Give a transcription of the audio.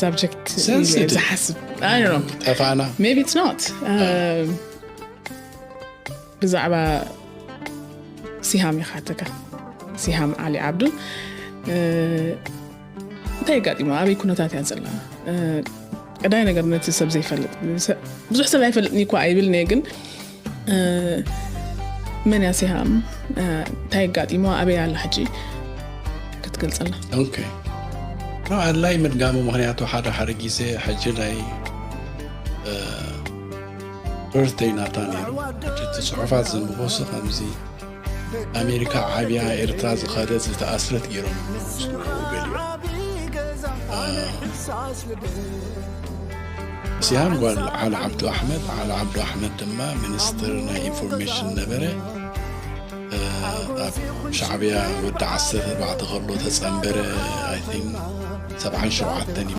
subject Sensitive. ዝሓስብ I don't know. ጠፋና Maybe it's not. ብዛዕባ ሲሃም ይሓተካ። ሲሃም ዓሊ ዓብዱ እንታይ ኣጋጢሞ? ኣበይ ኩነታት እያ ዘላ? ቀዳይ ነገር ነቲ ሰብ ዘይፈልጥ ብዙሕ ሰብ ኣይፈልጥኒ እኳ ኣይብልኒ፣ ግን መን እያ ሲሃም? እንታይ ኣጋጢሞ? ኣበይ ኣላ ሕጂ? ክትገልጸልና። ኦኬ። ኣድላይ ምድጋሙ፣ ምክንያቱ ሓደ ሓደ ግዜ ሕጂ ናይ birthday ናታ ነይሩ። እቲ ጽሑፋት ዘንብቦ ሱ ከምዚ ኣሜሪካ ዓብያ ኤርትራ ዝኸደት ዝተኣስረት ገይሮም ዝብሉ ገሊኦም። ሲሃም ጓል ዓሊ ዓብዱ ኣሕመድ። ዓሊ ዓብዱ ኣሕመድ ድማ ሚኒስትር ናይ ኢንፎርሜሽን ነበረ። ኣብ ሻዕብያ ወዲ ዓሰርተ ኣርባዕተ ከሎ ተጸንበረ። I think ሰብዓን ሸውዓተን